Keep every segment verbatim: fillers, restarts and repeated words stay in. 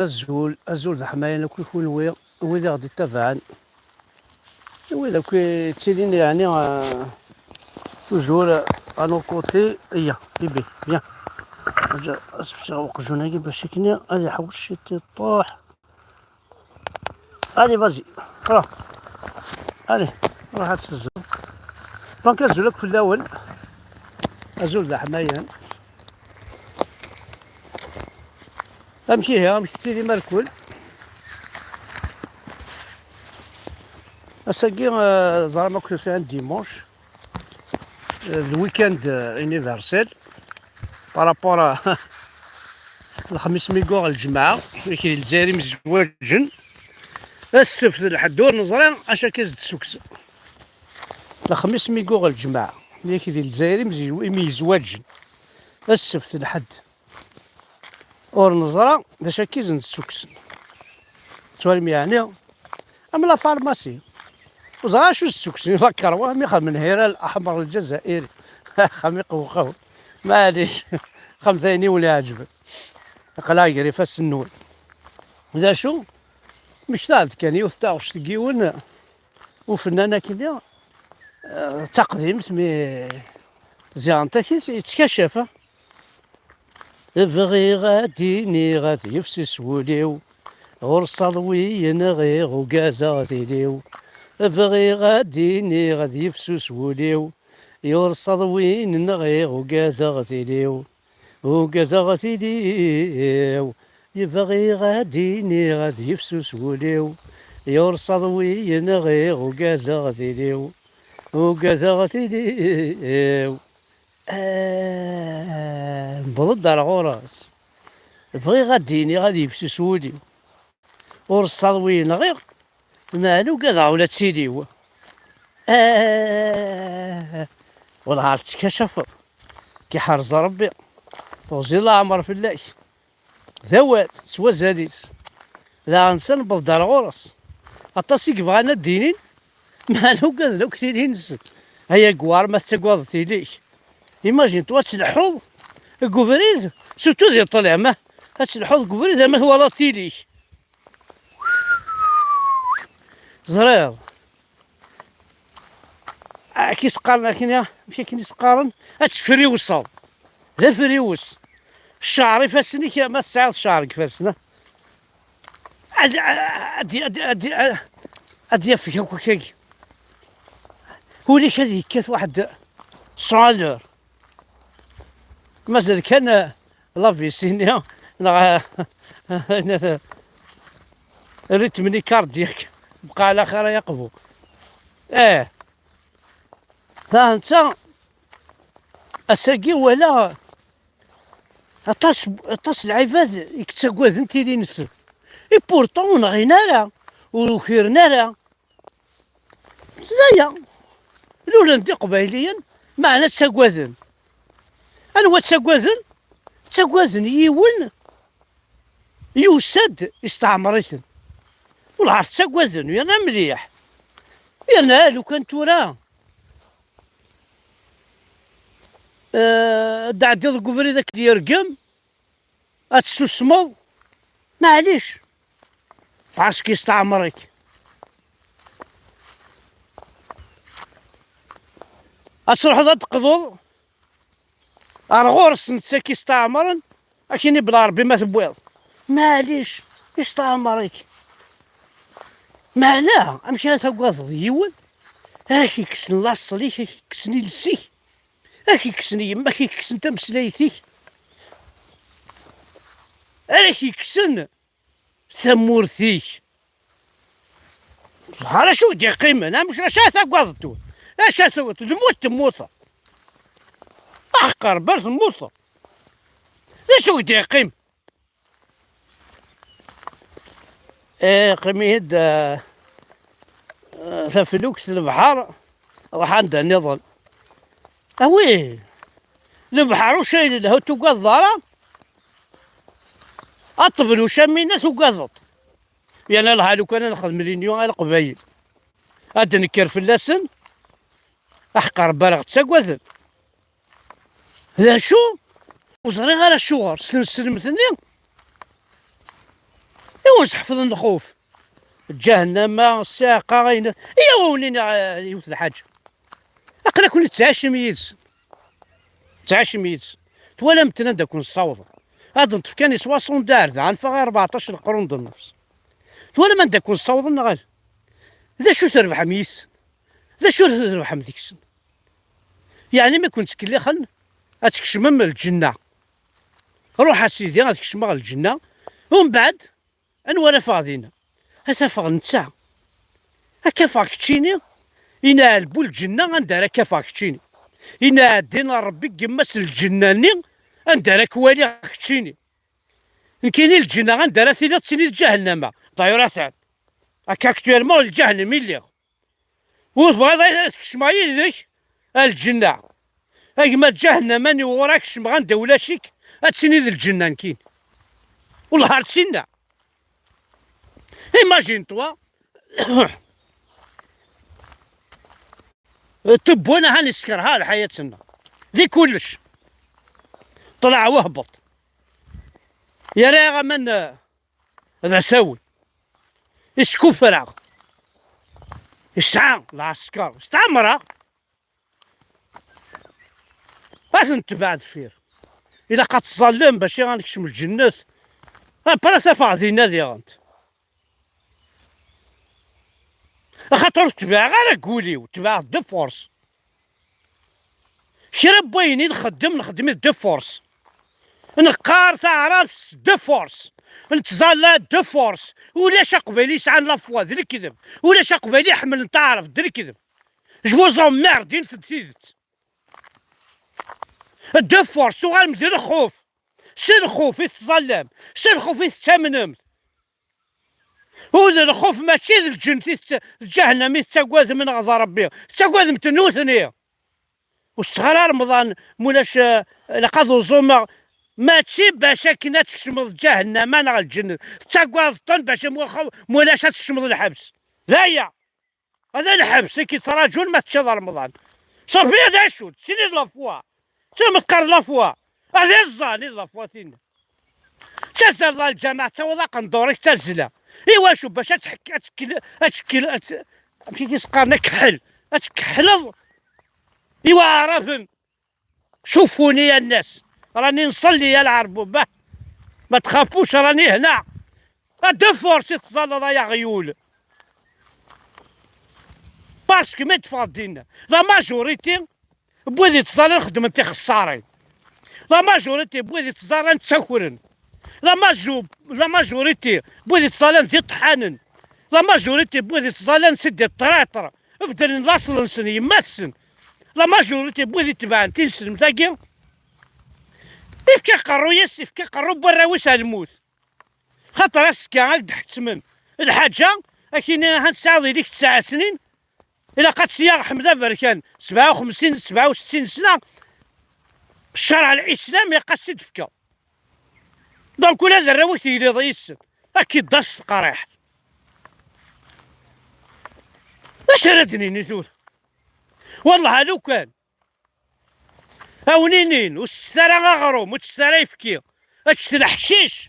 Azul, azul d aḥmayan akk i kunwi, wid i ɣ-d-ittabaɛen, wid akk i ttilin, yeɛni, euh, toujours, euh, à nos côtés. Iya, bébé, viens. Ad sfetseɣ uqjun-agi bac akken ad iḥewwes ciṭ iṭuḥ. Allez, vas-y. Voilà. Allez, ruḥ ad tezzew. Donc, azul akk fell-awen. Azul d aḥmayan. Amek ihi, amek tettilim a lkul? Ass-agi, euh, ẓram akk tufiɛin dimanche, euh, d week-end, euh, universel par rapport à lexmis mi yuɣ lǧemɛa, yak d Lezzayer imezwaǧen. Ass ssebt d lḥedd ur neẓri acu akka s-d-ssukksen. Lexmis mi yuɣ lǧemɛa, yak d Lezzayer imezwaǧen. Ass ssebt d lḥedd. Ur neẓra d acu akka i sen-d-ssukksen. Tettwalim yeɛni? Am la pharmacie. Ur ẓriɣ acu i s-d-ssukksen, la karwa, mi xedmen hiral aḥmer lǧazairi. Axxam iqewqaw. Maɛlic. Axxam d ayen i wen-iɛeǧben. Aql-aɣ gar ifassen-nwen. D acu? Mmektaɣ-d kan yiwet taɣect deg yiwen ufennan akkenni, eh, d taqdimt, mi ziɣen takit yettkacaf. Bɣiɣ ad d-iniɣ ad yefsus wul-iw, ɣur-s aḍwi yenɣiɣ ugadeɣ tili-w. Bɣiɣ ad d-iniɣ ad yefsus wul-iw, ɣur-s aḍwi yenɣiɣ ugadeɣ tili-w. Ugadeɣ tili-w, bɣiɣ ad d-iniɣ ad yefsus wul-iw, ɣur-s aḍwi yenɣiɣ ugadeɣ tili-w. Ugadeɣ tili-w. Ah, newweḍ-d ar ɣur-s. Bɣiɣ ad d-iniɣ ad yefsus wul-iw. Ur ṣṣaḍ wi nɣiɣ, meɛna ugadeɣ ula d tili-w. Ah, wellah ar tettkacafiḍ. K-iḥrez Rebbi. Teɣzi leɛmer fell-ak. D awal, s wazal-is. Daɣen s-, newweḍ-d ar ɣur-s. Aṭas i yebɣan ad d-inin, meɛna ugaden akk tili-nsen. Ay agwar, ma tettagadeḍ tili-k. Imagine-toi ad tleḥḥuḍ deg ubrid, surtout di ṭṭlam, ah, ad tleḥḥuḍ deg ubrid ama twalaḍ tili-k. Ẓriɣ. Akken i s-qqaren, akken, amek akken i s-qqaren? Ad tefriwseḍ. D afriwes. Cceɛr ifassen-ik, ma tesɛiḍ cceɛr deg ifassen, ah. Ad, ad, ad, ad, ad, ad yafeg akk akkagi. Ul-ik ad yekkat waḥed cent à l'heure. Mazal kan, eh, la vessie-nni, neɣ, eh, rythme-nni cardiaque, bqa ɛla xir ay aqbu. Eh, ta netta, ass-agi walaɣ aṭas, aṭas n lɛibad i yettaggaden tili-nsen. Et pourtant ur nɣin ara, ur ukiren ara. D aya. Lulen d Iqbayliyen, meɛna ttaggaden. Anwa ttaggaden? Ttaggaden yiwen yusa-d, isteɛmer-iten. Wellah ttaggaden, yerna mliḥ. Yerna lukan tura, eh, ad d-tɛeddiḍ deg ubrid ad k-d-yergem, ad tessusmeḍ, maɛlic, parce que yesteɛmer-ik. Ad truḥeḍ ad d-teqḍuḍ ar ɣur-s netta k-isteɛmren, ad k-ini bla Ṛebbi ma tewwiḍ. Maɛlic, yesteɛmer-ik. Meɛna, amek ara tagadeḍ yiwen ara k-ikksen laṣel-ik, ara k-ikksen iles-ik? Ad k-ikksen yemma, ad k-ikksen tameslayt-ik, ad k-ikksen tamurt-ik. Ẓer acu i d-yeqqimen, amek, acu ara tagadeḍ tura? Acu ara tagadeḍ? Lmut temmuteḍ. Aḥeqq Rebbi ar temmuteḍ. D acu i d-yeqqim? Eh, qqim-iyi-d, eh, eh, taflukt, lebḥer, ruḥ anda nniḍen. Awi, lebḥer ucayel lha ur tugadeḍ ara. Aṭṭbel ucamina tugadeḍ. Yerna lha lukan ad nexdem l'union a Leqbayel. Ad d-nekker fell-asen, aḥeqq Rebbi ara ɣ-ttagaden. D acu? Ur ẓriɣ ara acuɣer s tneslemt-nni. ur s-ḥeffḍen lxuf. Ǧahennama, ssiɛqa, ayen. Iyaw wen-iniɣ, eh, yiwet lḥaǧa. Aql-aken tettɛicim yid-sen. Tettɛicim yid-sen. Twalam-ten anda ken-ssawḍen. Ad neṭṭef kan i soixante-dix ar da, anef-aɣ i rbeɛṭac leqrun d nnefs. Twalam anda ken-ssawḍen neɣ ala? D acu trebḥem yid-sen? D acu trebḥem deg-sen? Yeɛni mi ken-ttkellixen ad tkecmem lǧenna. Ruḥ a sidi ad kecmeɣ lǧenna. Umbeɛd, anwa ara afeɣ dinna? Ad t-afeɣ netta. Ad k-afeɣ keččini. Inaɛel bu lǧenna anda ara k-afeɣ keččini. Inaɛel din a Rebbi deg yemma-s lǧenna-nni anda ara k-waliɣ keččini. Nekkini lǧenna anda ara tiliḍ d tin i d ǧahennama. D'ailleurs atan. Akka actuellement d ǧahennam i lliɣ. Ur tebɣiḍ ad tkecmeɣ yid-k ar lǧenna. A gma ǧahennama n iɣur-ak kecmeɣ anda ulac-ik, ad tiniḍ d lǧenna nekkini. Wellah ar d-tinna. Imagine-toi. Tewwin ahan iskerha lḥayat-nneɣ. Di kullec. Ṭleɛ wehbeṭ. Yerra aman, eh, d asawen. Iskufra. Yesɛa lɛesker. Yestamra. Ad ten-tbeɛ deffir. Ilaq ad tẓallem bac ad nekcem lǧennet. Après ad t-afeɣ dinna diɣent. Axaṭer ur tebɛeɣ ara deg wul-iw, tebɛeɣ de force. Kra n wayen i nxeddem, nxeddem-it de force. Neqqar taɛrabt de force. Nettẓalla de force. Ulac aqbayli yesɛan la foi, d lekdeb. Ulac aqbayli iḥemmlen taɛrabt, d lekdeb. Je vous emmerde, init-d tidet. De force, tuɣalem di lxuf. S lxuf i tettẓallam, s lxuf i tettamnem. U d lxuf mačči d lǧennet i tett-, d ǧahennam i tettagadem neɣ d Ṛebbi, tettagadem-t nutni. Ur tetteɣ ara Remḍan, mulac, eh, ilaq ad uẓumeɣ. Mačči bac akken ad tkecmeḍ ǧahennama neɣ lǧennet, tettagadeḍ-ten bac am waxxam, mulac ad tkecmeḍ lḥebs. D aya. Ad lḥebs i k-yettraǧun ma teččiḍ Remḍan. Ṣafi, d acu? Tili d la foi. Tura ma teqqar la foi, ad iẓẓan i d la foi tinna. Tazzla lǧameɛ, tawiḍ aqendur-ik tazzla. Iwacu? Bac ad tḥek-, ad tkel-, ad tkel-, ad t-, amek i s-qqaren, ad tkeḥḥel. Ad tkeḥḥleḍ i waɛraben. شوفوني يا الناس، راني نصلي يا العرب، ما، ما تخافوش، راني هنا. De force i tettẓallaḍ ay aɣyul. Parce que mi d-teffɣeḍ dinna, la majorité n wid yettẓallan xeddmen tixessarin. La majorité n wid yettẓallan ttakren. La maju-, la majorité n wid yettẓallan d iṭeḥḥanen. La majorité n wid yettẓallan c'est des traîtres. Beddlen laṣel-nsen yemma-tsen. La majorité n wid itebɛen tineslemt-agi, ifka aqerruy-is, ifka aqerru n warraw-is ar lmut. Xaṭer azekka ad k-d-ḥettmen lḥaǧa, ad k-inin ahan tesɛiḍ yelli-k tesɛa snin, ilaq ad tt-yaɣ Ḥmed Aberkan sebɛa u xemsin, sebɛa u settin sna, ccreɛ lislam ilaq ad s-tt-id-tefkeḍ. Donc ula d arraw-ik tegliḍ yis-sen, ad k-idda s teqriḥt. D acu ara d-nini tura? Wellah a lukan a wen-inin ur tettet ara aɣrum, ur tettet ara ayefki, ččet leḥcic.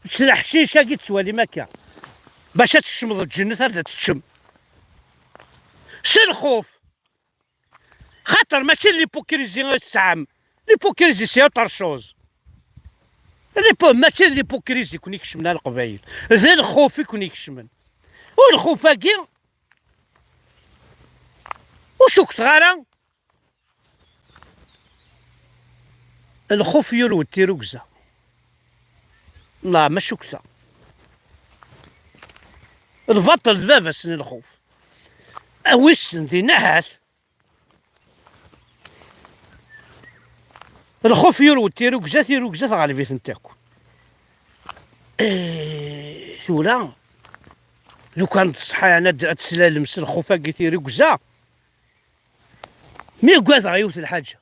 Ččet leḥcic-agi tettwalim akka, bac ad tkecmeḍ lǧennet ar d teččem. S lxuf. Xaṭer mačči d l'hypocrisie i tesɛam. L'hypocrisie c'est autre chose. L'hypo-, mačči d l'hypocrisie i ken-ikecmen a Leqbayel. D lxuf i ken-ikecmen. U lxuf-agi ur cukkteɣ ara. Lxuf yurew-d tirugza. Neɣ ma cukkteɣ. Lbaṭel d baba-s n lxuf. A wissen din ahat. Lxuf yurew-d tirugza, tirugza teɣleb-itent akk. Eh, tura, lukan d ṣṣeḥ, yeɛni ad, ad teslalem s lxuf-agi tirugza. Mi ugadeɣ yiwet lḥaǧa,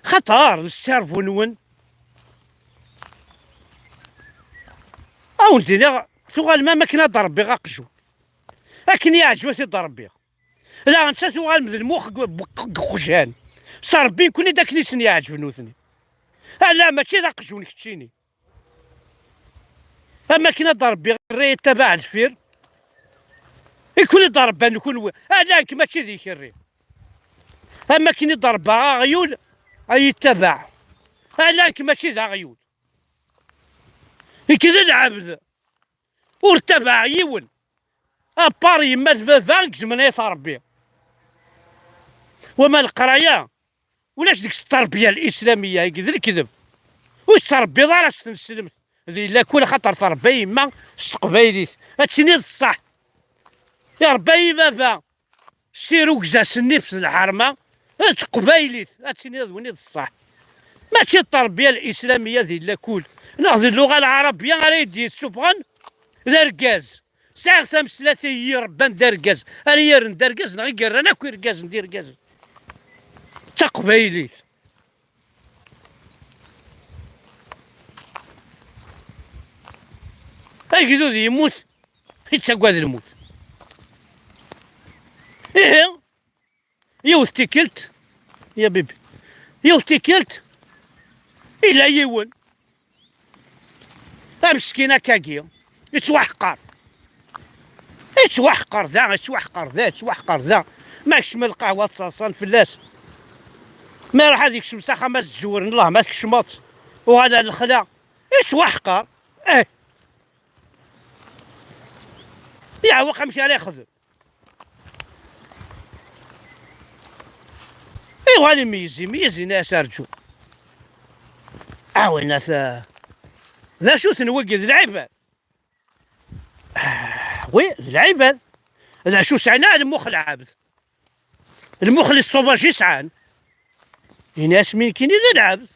xaṭer d sserbu-nwen, a wen-d-iniɣ, tuɣalem am akken ad d-rebbiɣ aqjun. Akken yeɛǧeb ad t-id-rebbiɣ. Daɣen netta tuɣalem d lmux deg, deg, deg uqjan. S Rebbi nekkni d akken i sen-yeɛǧeb nutni. Ala, mačči d aqjun keččini. Am akken ad d-rebbiɣ irra yettabaɛ deffir. I kun i d-rebban kunwi. Ala nekk mačči d ikerri. Am akken i d-rebbaɣ aɣyul ay yettabaɛ. Ala nekk mačči d aɣyul. Nekk d lɛebd. Ur ttabaɛeɣ yiwen. Apar yemma d baba gezmen ay rebbi. Wama leqraya ulac deg-s tterbiya lislamiya, igi d lekdeb. Ur tettrebbiḍ ara s tneslemt di lakul, xaṭer terba yemma s teqbaylit. Ad tiniḍ ṣṣeḥ. Irebba-yi baba s tirugza s nnif s lḥerma, d teqbaylit, ad tiniḍ d win i d ṣṣeḥ. Mačči d tterbiya lislamiya di lakul, neɣ d lluɣa lɛarabiya ara yi-d-yessufɣen d argaz. Sɛiɣ tameslayt i yi-rebban d argaz, ara yi-rren d argaz, neɣ i yerran akk irgazen d irgazen. D taqbaylit. Agdud yemmut, yettagad lmut. Ihi, yiwet tikkelt, ya bibi, yiwet tikkelt, illa yiwen, ameskin akkagi, yettwaḥqer. Yettwaḥqer da, yettwaḥqer da, yettwaḥqer da. Ma kecmen lqahwa ttaḍsan fell-as. Ma iruḥ ad yekcem s axxam, ad zewren, Allah ma tkecmeḍ. Uɣal ar lexla. Yettwaḥqer. Eh. Yeɛweq amek ara yexdem. Iɣal imeyyez, imeyyez, ini-as arǧu. Ɛawinat, eh, d acu-ten wigi, d lɛibad? Ah, wi, d lɛibad. D acu sɛan? Ah, lmux lɛebd. Lmux les sauvages i sɛan. Ini-as mi nekkini d lɛebd.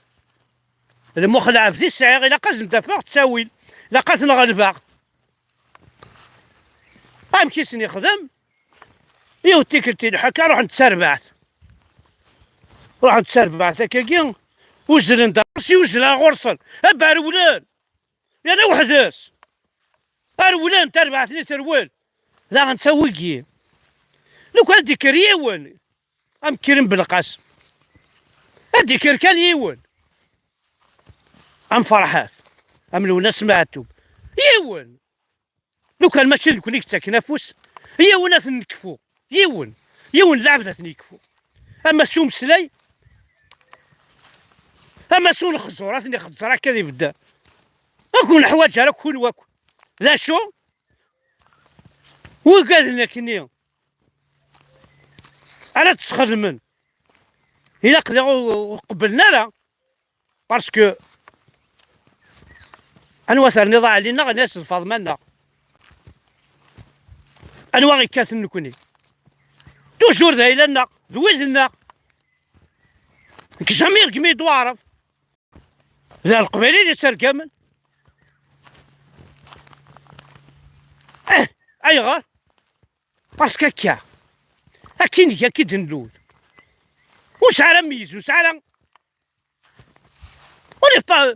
Lmux lɛebd i sɛiɣ, ilaq ad sen-d-afeɣ ttawil. Ilaq ad ten-ɣelbeɣ. Amek i sen-ixdem? Yiwet tikkelt i lḥaka ruḥen d tarbaɛt. Ruḥen d tarbaɛt akkagi, uzzlen-d aṭas i uzzleɣ ɣur-sen. Abba rewlen! Yerna weḥd-s! Rewlen, tarbaɛt-nni terwel. Daɣen d tawigi. Lukan ad d-ikker yiwen, am Krim Belqasem. Ad d-ikker kan yiwen. Am Ferḥat. Am Lwennas Meɛtub. Yiwen! Lukan mačči d nekkni i yettaken afus, yiwen ad t-nekfu, yiwen, yiwen lɛebd ad t-nekfu. Ama s umeslay, ama s ulexẓur, ad ten-ixeẓẓer akka di bedda. Ur ken-neḥwaǧ ara kun wakk. D acu? Ugaden akkenni ara tt-sxedmen. Ilaq daɣ ur, ur qebblen ara. Parce que anwa terniḍ aɛli-nneɣ, ini-as d Faḍma-nneɣ. Anwa i yekkaten nekkni? Toujours d ayla-nneɣ, d wid-nneɣ. Nekk jamais irgem-iyi-d Waɛrab. D Leqbayel i d-yettergamen. Eh, ayɣer? Parce que akka, akka i nga, akka i d-nlul. Ur nesɛi ara ameyyez, ur nesɛi ara On n'est pas,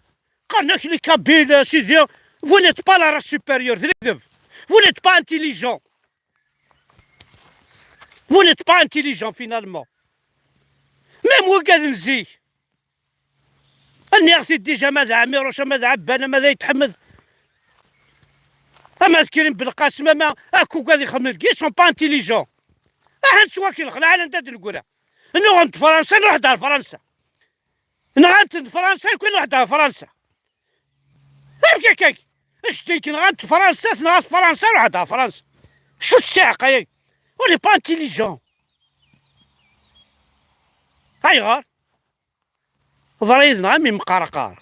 qqaren-ak les Kabyles, sidi, vous n'êtes pas la race supérieure, d lekdeb. Vous n'êtes pas intelligent. Vous n'êtes pas intelligent, finalement. Même wigad n zik. Nniɣ-t-id déjà, ama d Ɛmiruc, ama d Ɛebban, ama d Ayt Ḥmed, ama d Krim Belqasem, ama akk wigad ixedmen deg-i, ils sont pas intelligents. Ahat ttwakelxen, ɛlan d ad negra. Nuɣen-d Fransa, nruḥ-d ar Fransa. Nɣan-ten Fransa, nekk nruḥ-d ar Fransa. Amek akka? Jeddi-k nɣan-t Fransa, tenɣa-t Fransa, ruḥ-d ar Fransa. Acu tsiɛqa-agi? On n'est pas intelligent. Ayɣer? Ḍra yid-neɣ am imqerqar.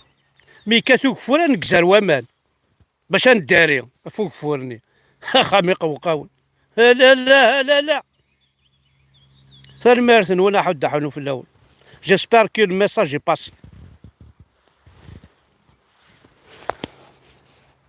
Mi yekkat ugeffur, ad negzer waman bac ad neddari ɣef ugeffur-nni. Axxam iqewqawen. Ala, ala, ala, ala. Tanemmirt-nwen, aḥuddu aḥunu fell-awen. J'espère que le message est passé.